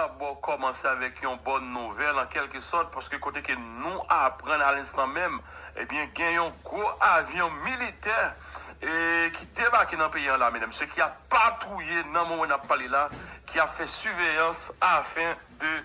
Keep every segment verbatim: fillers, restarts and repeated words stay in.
Dabò kòmanse avèk yon bòn nouvèl an kèlke sòt, paske kote ke nou aprann a lenstan menm, ebyen, gen yon gwo avyon militè e ki debake nan peyi an la, medam, mesye, ki ap patwouye nan moman n ap pale la, ki ap fè siveyans afen de,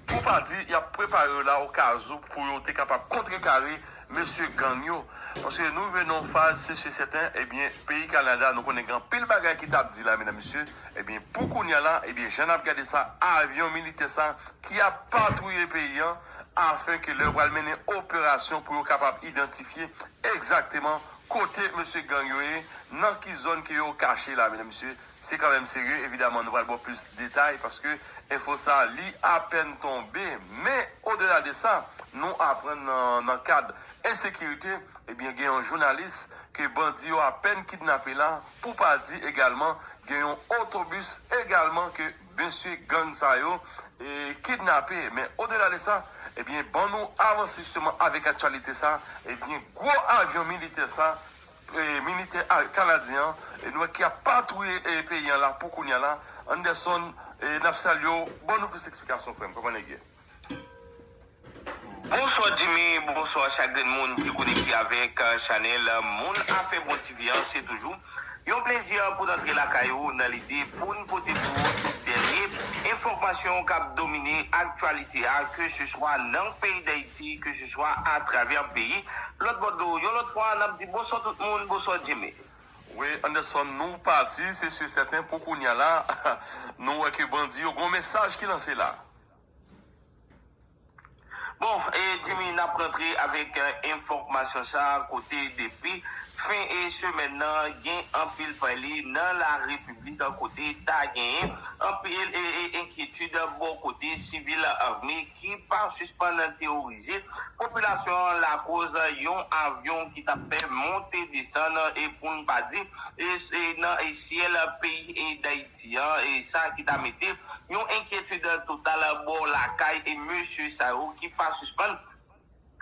pou pa di, y ap prepare yo la okazou pou yo te kapab kontrekare mesye gang yo. Paske nou rive nan yon faz, se si sèten, ebyen, peyi Kanada, nou konnen gen anpil bagay ki t ap di la, medam, mesye, ebyen, pou kounye a la, ebyen, jan n ap gade sa, avyon militè sa, ki ap patwouye peyi an, afen ke lè yo pral mennen operasyon pou yo kapab idantifye egzakteman kote mesye gang yo ye, nan ki zòn ke yo kache la, medam, mesye. Se kanmenm serye, evidaman, nou pral ba w plis detay, paske enfo sa, li apèn tonbe. Men, odela de sa, nou aprann nan, nan kad ensekirite, ebyen, gen yon jounalis ke bandi yo apèn kidnape la, pou pa di egalman, gen yon otobis egalman ke mesye gang sa yo, e, kidnape. Men, odela de sa, ebyen, ban nou avanse jisteman avèk aktyalite sa, ebyen, gwo avyon militè sa, e, militè a-, kanadyen an, e, nou wè ki ap patwouye, e, peyi an la pou kounye a la. Anderson, e, n ap salye w, ban nou plis eksplikasyon, frè m, kòman nèg ye? Bonswa Jimmy, bonswa chak grenn moun ki konekte avèk, eh, chanèl Moun Afè Bon T V an. Se toujou yon plezi pou n antre lakay ou nan lide pou n pote pou ou tout dènye enfòmasyon k ap domine aktyalite a, ke se swa nan peyi Dayiti, ke se swa atravè peyi lòt bò dlo. Yon lòt fwa, n ap di bonswa tout moun, bonswa Jimmy. Wi, Anderson, nou pati, se si sèten pou kounye a la, nou wè ke bandi yo gon mesaj ki lanse la. Bon, e Jimmy, n ap rantre avèk, eh, enfòmasyon sa a kote depi fen e semèn nan, gen anpil pale nan la Repiblik kote ta genyen anpil e, e enkyetid bò kote sivil ame ki pa sispann teworize popilasyon an lakoz yon avyon ki t ap fè monte desann e pou n pa di e, e nan e syèl peyi e Dayiti an, e sa ki ta mete yon enkyetid total bò lakay e mesye sa yo ki pa sispann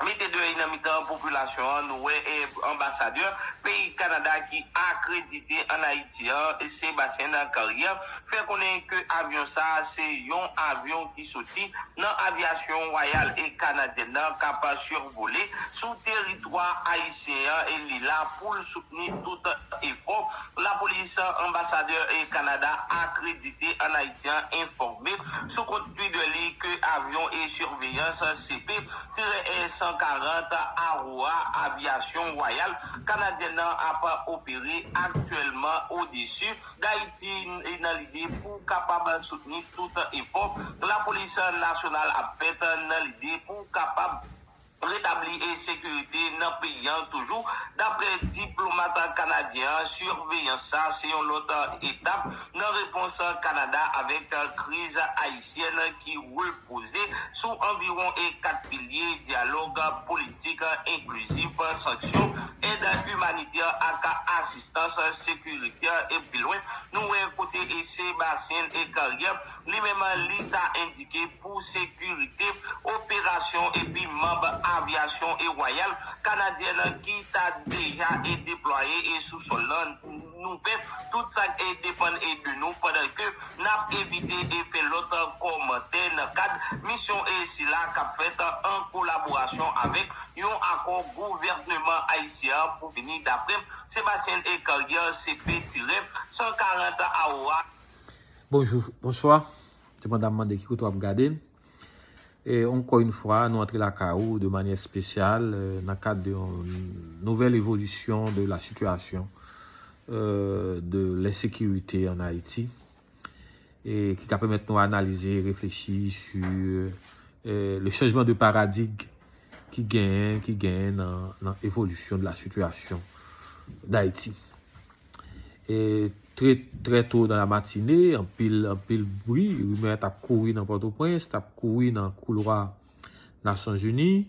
mete dèyè nan mitan popilasyon an. Nou wè, eh, anbasadè peyi Kanada ki akredite ann Ayiti an, Sébastien Carrière, fè konnen ke avyon sa a se yon avyon ki soti nan avyasyon wayal e kanadyèn nan k ap sivole sou teritwa ayisyen an, e li la pou l soutni tout efò. Lapolis, anbasadè e Kanada akredite ann Ayiti an enfòme sou kont Twitter li ke avyon e siveyans C P tiret san karant Aurora avyasyon wayal kanadyèn nan ap opere aktyèlman odesi Dayiti nan lide pou kapab soutni tout efò lapolis nasyonal ap fèt nan lide pou kapab retabli e sekirite nan peyi an toujou, daprè diplomat kanadyen an. Siveyans sa se yon lòt etap nan repons Kanada avèk kriz ayisyèn ki repoze sou anviwon e kat pilye: dyalòg politik enklizif, sanksyon, èd imanitè ak asistans sekiritè. E pi lwen, nou wè kote e Sébastien Carrière, li menm, li ta endike pou sekirite operasyon epi manm avyasyon e wayal kanadyèn ki ta deja e deplwaye e sou sòl lan. Nou fè tout sa k e depann e de nou pandan ke n ap evite e fè lòt kòmantè nan kad misyon e sila k ap fèt an kolaborasyon avèk yon akò gouvènman ayisyen an pou vini, daprè Sébastien Carrière, C P tiret san karant Aurora. Bonjou, bonswa. Depandan m mande ki kote w ap gade m. E ankò yon fwa, nou antre lakay ou de manyè espesyal, euh, nan kad de yon nouvèl evolisyon de la sitiyasyon, euh, de lensekirite an Ayiti, e ki ka pèmèt nou analize e reflechi sou, euh, le chanjman de paradig ki genyen, ki genyen nan, nan evolisyon de la sitiyasyon Dayiti. E trè, trè to nan la matine, anpil, anpil bri, rimè t ap kouri nan Pòtoprens, t ap kouri nan koulwa Nasyonzini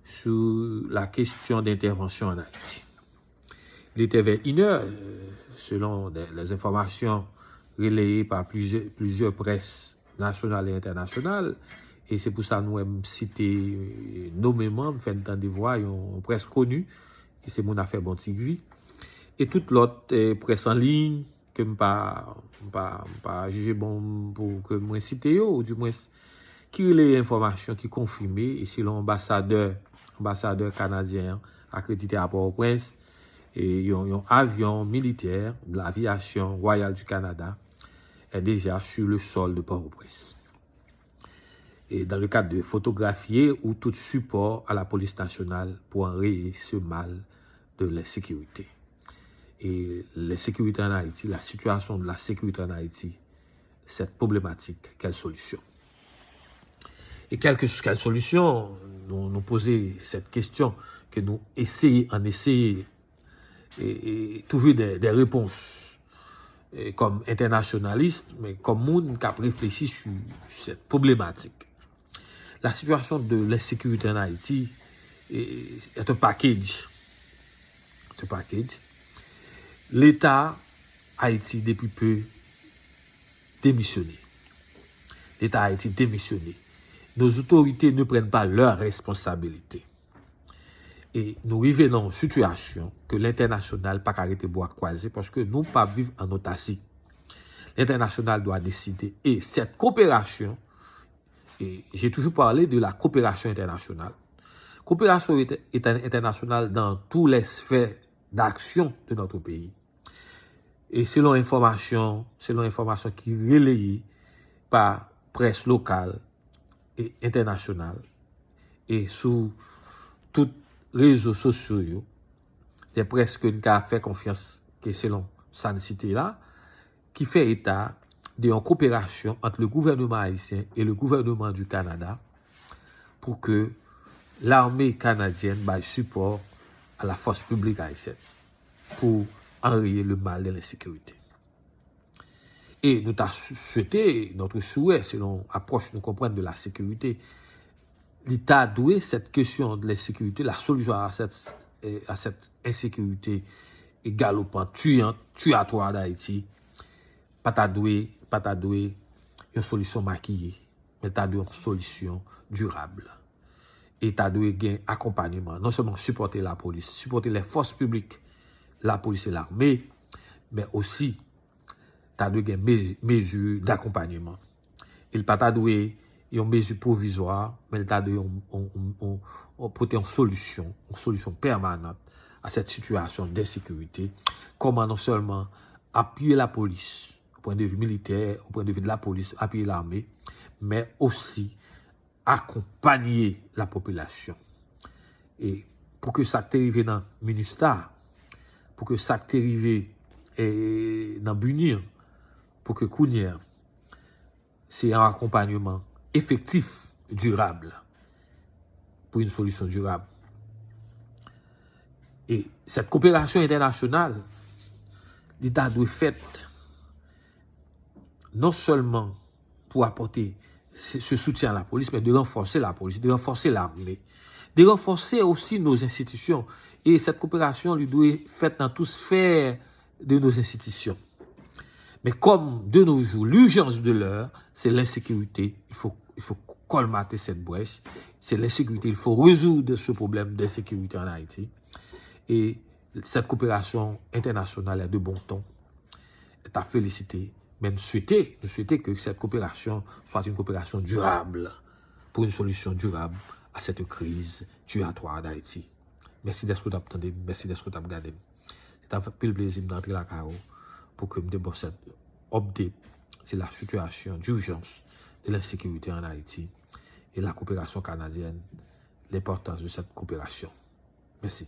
sou la kesyon de entèvansyon ann Ayiti. Il était vers une heure, euh, selon de, les informations relayées par plusieurs, plusieurs presse nasyonal e entènasyonal. E se pou sa nou wè m site, euh, nomeman, m fè n tande vwa yon près koni, ki se Moun Afè Bon T V. E tout lòt, eh, près an liy, ke m pa, m pa, m pa jije bon pou ke mwen site yo, ou dimwens ki releye enfòmasyon ki konfime, e selon anbasadè, anbasadè kanadyen an akredite a Pòtoprens, e yon, yon avyon militè de l'aviation royale du Canada est déjà sur le sol de Port-au-Prince. Et dans le cadre de photographier ou tout support à la police nationale pour enrayer ce mal de l'insécurité. Et l'insécurité en Haïti, la situation de la sécurité en Haïti, cette problématique, quelle solution? E kèlkeswa kèl solisyon, nou, nou poze sèt kesyon ke nou eseye, ann eseye e, e, twouve de, de repons e, kòm entènasyonalis, men kòm moun k ap reflechi sou sèt pwoblematike. La situation de l'insécurité en Haïti est un package. C'est un package. Leta Ayiti depi pe demisyone. Leta Ayiti demisyone. Nos autorités ne prennent pas leurs responsabilités. E nou rive nan yon sitiyasyon ke lentènasyonal pa ka rete bra kwaze paske nou pa viv an otasi. Lentènasyonal dwa deside e sèt koperasyon, e j'ai toujours parlé de la coopération internationale, coopération inter- inter- internationale dans tous les sphères d'action de notre pays. E selon enfòmasyon, selon enfòmasyon ki releye pa près lokal e entènasyonal, e sou tout rezo sosyo yo, de près ke n ka fè konfyans ke selon sa n site la, ki fè eta de yon koperasyon ant le gouvènman ayisyen e le gouvènman du Kanada pou ke lame kanadyèn bay sipò a la fòs piblik ayisyèn pou anraye le mal de lensekirite. E nou ta sou- swete, notre souhait, selon apwòch nou konprann de la sécurité, li ta dwe, cette question de l'insécurité, la solution à cette, eh, à cette insécurité galopante, tuante, tuyatoire d'Haïti, pa ta dwe, pa ta dwe yon solisyon makiye, men ta dwe yon solisyon dirab. E ta dwe gen akonpanyeman, non sèlman sipòte lapolis, sipòte les forces publiques, la police et l'armée, men osi ta dwe gen me- mezi d'akonpanyeman. E l pa ta dwe yon mezi pwovizwa, men l ta dwe yon, yon, yon, yon, yon, pote yon solisyon, yon solisyon pèmanant a cette situation d'insécurité. Kòman non sèlman apiye lapolis, au point de vue militaire, au point de vue de la police, apiye lame, men osi akonpanye lapopilasyon. E pou ke sa k te rive nan Minustah, pou ke sa k te rive e, nan BUNIR, pou ke kounye a, se yon akonpanyeman efektif, dirab, pou yon solisyon dirab. E sèt koperasyon entènasyonal, li ta dwe fèt non sèlman pou apòte se, se soutyen a lapolis, men de ranfòse lapolis, de ranfòse lame, de ranfòse osi nos institutions. E cette coopération, li dwe fèt nan tout sphère de nos institutions. Mais comme de nos jours, l'urgence de l'heure, c'est l'insécurité, il faut, il faut colmater cette brèche, c'est l'insécurité, il faut résoudre ce problème d'insécurité en Haïti. Et cette coopération internationale est de bon ton. Est à féliciter, men nou swete, nou swete ke cette coopération soit une coopération durable pour une solution durable à cette crise tuyatoire d'Haïti. Mèsi dèske w t ap tande m, mèsi dèske w t ap gade m. Se t ap fè pil plezi m t antre lakay ou pou ke m te ba w sèt update sur la situation d'urgence de l'insécurité en Haïti et la coopération canadienne, l'importance de cette coopération. Mèsi.